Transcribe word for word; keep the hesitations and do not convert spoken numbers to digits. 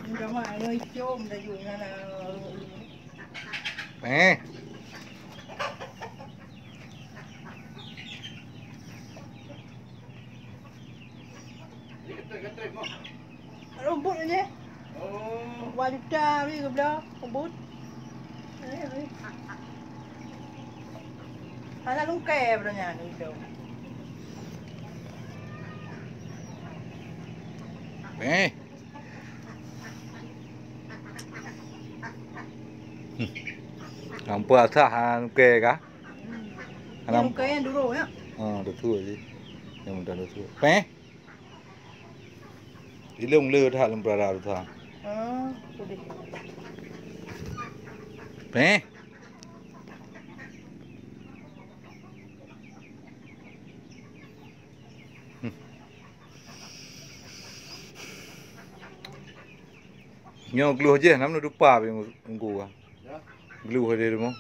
Udah mah, ayo icom dah jung sana. Eh. Rumput ni. Oh. Dua juta beli ke bela rumput. Hana lungkai pada nyan itu. Eh. Hmm. Nampak asah, ha, lungkai kah? Hmm. Hana. Lungkai yang dulu ya. Ha, betul sih. Yang mudah betul. Peh. Ilong le that lem peurara tu. Ha, boleh. Peh. Hmm. Nyoe gluh jih, nam neudupa bak unggu ka. Ya. Gluh di rumoh.